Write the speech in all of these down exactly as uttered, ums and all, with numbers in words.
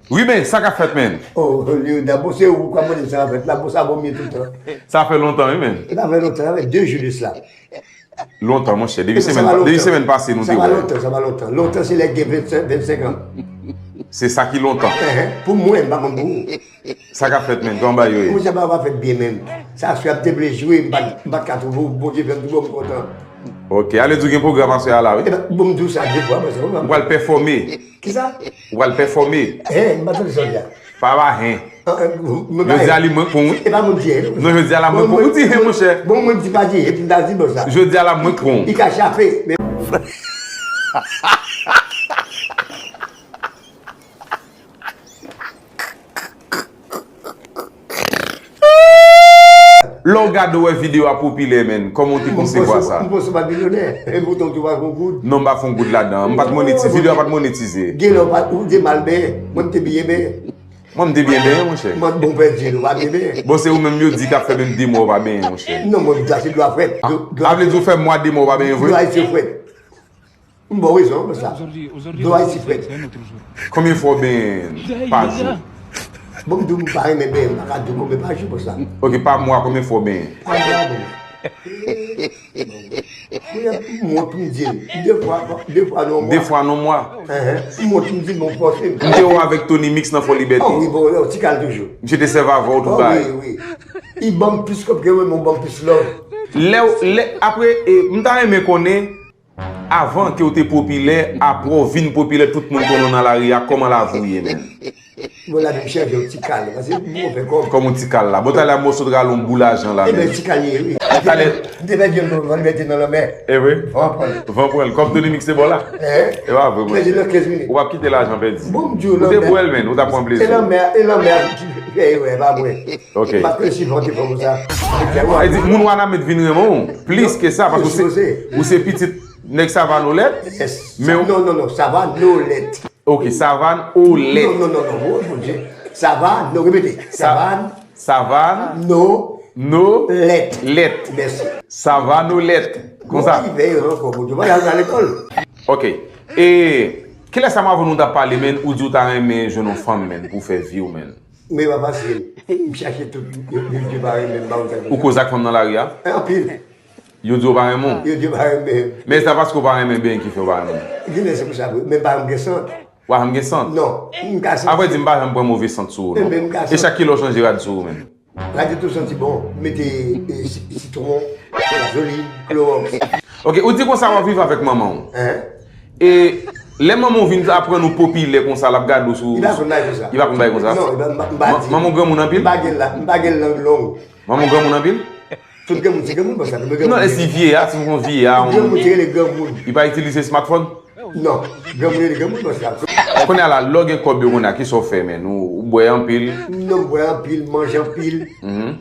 Wi, men, sa k ap fèt, men? Oh, Leonidas, bon, se ou k ap mande sa, an fèt, la, bon, sa bon, men, tout tan. Sa fè lontan, wi, men. Sa fè lontan, sa fè de jou de sa. Lontan, monchè. Depi semèn, depi semèn pase, nou te wè. Sa fè lontan, sa fè lontan. Lontan, se lè gen vennsenk, vennsenk an. Se sa ki lontan. Pou mwen, m pa konn pou ou. Sa k ap fèt, men? Kòman bagay yo ye? Monchè, bagay pa fèt byen menm. Sa aswè a m te vle jwe, m pa t, m pa t ka twouve w, Bondye fè m twouve w, m kontan. Ok, ale di w gen pwogram aswè a la, wi. Ebyen, bon, m di w sa de fwa, paske ou pral pèfòme. Kisa? Ou pral pèfòme. Hen, m pa tande sa w di a. Pa ba hen. Jodi a li mwen k pran w, wi. E pa moun di hen. Non, jodi a la mwen k pran w. Ou di hen, monchè. Bon, mwen di pa di hen, epi m ta di bon sa. Jodi a la mwen k pran w. Li ka chape, men Lè w gade, w wè videyo a popilè, men, kòman w te konsevwa sa? M panse w pa t milyonè. E poutan w tou pa fè yon goud. Non, m pa fè yon goud ladan. M pa t monetize. Videyo a pa t monetize. Gen lè w pa t, ou te mal benyen. Mwen, m te byen benyen. Mwen, m te byen benyen, monchè. Mwen, bon, pèdi, nou pa byen benyen. Bon, se ou menm yo di k ap fè menm de mwa w pa benyen, monchè. Non, mwen, m di a se dlo a frèt. A, sa vle di w fè mwa de mwa w pa benyen vre? Dlo a se frèt. M ba w rezon pou sa. Dlo a se frèt. Konbyen fwa w benyen pa jou? Bon, m di w m pa renmen benyen, m pa ka di w konbyen pa jou pou sa. Ok, pa mwa, konbyen fwa w benyen? Pa mwa, bon. Kounye a, m wont pou m di l. De fwa, de fwa nan mwa. De fwa nan mwa. Enhen. M wont pou m di l, bon, fòse m. M te wè w avèk Tony Mix nan Fò Libète. Oh, wi, bon, yon ti kal toujou. Misye te sèvi avè w tout bagay. Oh, wi, wi. Li ban m plis kòb ke mwen, men w ban m plis love. Lè w, lè, apre, e, m ta renmen konnen, avan ke w te popilè, apre w vin popilè, tout moun konnen w nan lari a, kòman lavi w ye, men? Bon, lavi m chanje yon ti kal, paske m bon fè kòb. Kòm yon ti kal la. Bon, talè a mòso t rale yon boul lajan la, men. Ebyen, ti kal ye, wi. Talè. M te pèdi yon Fò Libète nan lanmè. E vre? Van pran l. Van pran l. Kòb Tony Mix te ba w la? Hein? E pa vre, monchè. Pèdi nan kenz minit. Ou p ap kite lajan pèdi. Bon, m di w, lanmè. Ou te bwè l, men, ou t ap pran plezi. E lanmè, e lanmè ki fè erè, pa mwen. Ok. M pa t konn si van te fè konsa. E di, moun Wanament vin renmen w plis ke sa, paske ou se, ou se pitit nèg Savanolèt. Yes. Men non, non, non, Savanolèt. Ok, Savanolèt. Non, non, non, non, oh, Bondye. Savan, non, repete. Sa-, Savan. Savan. No. No. Lèt. Lèt. Mèsi. Savanolèt. Konsa. Bon, ki veye ankò, Bondye. Mwen al nan lekòl. Ok. E kilès sa m avè w nou t ap pale, men ou di w ta renmen jwenn yon fanm, men, pou w fè vi w, men? Men pa fasil. M chache tout, yo, yo, yo pa renmen m, ba ou sa. Ou koze ak fanm nan lari a? Anpil. Yo di w pa renmen w? Yo di yo pa renmen m. Men se ta paske w pa renmen benyen ki fè w pa renmen m? Genlè se pou sa vre, men m pa janm gen sant. Ou pa janm gen sant? Non. M ka santi. Avrèdi, m pa janm pran move sant sou ou, non. Ebyen, m ka santi. E chak kilè w chanje rad sou ou, men? Rad yo tou santi bon. M mete, e, si-, sitwon, lazolit, klowòks. Ok, ou di konsa w ap viv avèk manman w. Hein? E lè manman w vin aprann ou popilè konsa, l ap gade w sou. Li pa konn bagay konsa. Li pa konn bagay konsa? Non, li pa, m pa, m pa di. Manman w granmoun anpil? M pa gen la, m pa gen lang long. Manman w granmoun anpil? Tout granmoun, se granmoun, konsa. Non, e si vye a, si w konn vye a, granmoun, se rele granmoun. Li pa itilize smartphone? Non, granmoun rele granmoun, konsa. Kounye a la, lè w gen kòb yo kounye a, kisa w fè, men? Ou, ou bwè anpil? Non, m bwè anpil, manje anpil. Mhm.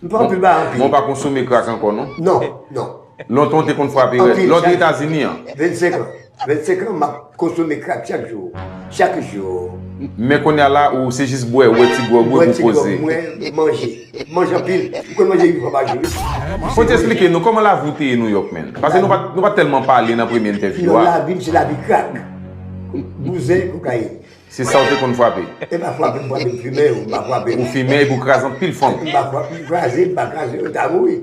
M pa anpil, ba anpil. Bon, ou pa konsome krak ankò, non? Non, non. Lontan w te konn frape rèd. Anpil, chak jou. Lè w te Etazini an? Vennsenk an. Vennsenk an, m ap konsome krak chak jou. Chak jou. Men kounye a la, ou se jis bwè, ou bwè ti gwòg ou, ou poze. Bwè ti gwòg mwen, manje. Manje anpil. M konn manje uit fwa pa jou, wi. Fò w te esplike nou kòman lavi w te ye Nouyòk, men. Paske nou pa, nou pa tèlman pale nan premye entèvyou a. Non, lavi m se lavi krak. Bouzen, kokayin. Se sa w te konn frape? E pa frape m frape, m fimen, m pa frape. Ou fimen epi w kraze anpil fanm. M pa frape, m kraze, m pa kraze, yo ta mouri.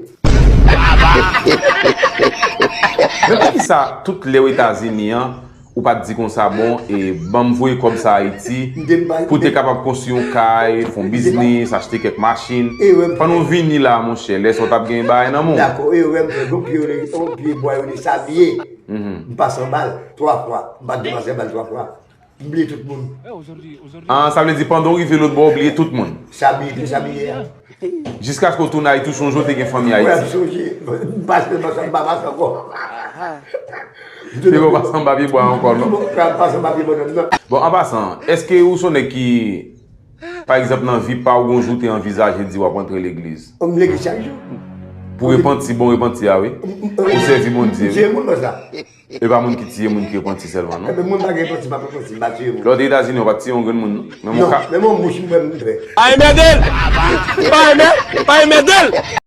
Men poukisa tout lè w Etazini an, ou pa t di konsa, bon, e, ban m voye kòb sa Ayiti, pou w te kapab konstwi yon kay, fè yon biznis, achte kèk machin. Pandan w vini la, monchè, lè sa w t ap gen bagay nan men w. Dakò, erè m fè, gon pye, yon pye bwa, yo rele sabliye. M pase anba l twa fwa, m pa t depase anba l twa fwa. M bliye tout moun. Ah, sa vle di pandan w rive lòtbò, w bliye tout moun. Sabliye, tout sabliye a. Jiskaske w tounen Ayiti, w sonje w te gen fanmi Ayiti. Mwen ap sonje. M pase, m pa pase ankò. Pye w pase anba pye bwa ankò, non? Bon, m pase anba pye bwa, non. Bon, an pasan, èske ou se yon nèg ki, pa egzanp, nan vi pa w, gon jou w te anvizaje di w ap rantre legliz? M legliz chak jou. Pou repanti, bon repanti a, wi. Pou sèvi Bondye, wi. M tiye moun konsa. E pa moun ki tiye moun ki repanti sèlman, non? Ebyen, moun pa gen repanti, pa repanti, m pa tiye moun. Lè w te Etazini, w pa t tiye yon grenn moun, non? Menm yon ka. Non, menm yon mouch, m wè m fè. Pa enmède l! Pa enmè-, pa enmède l!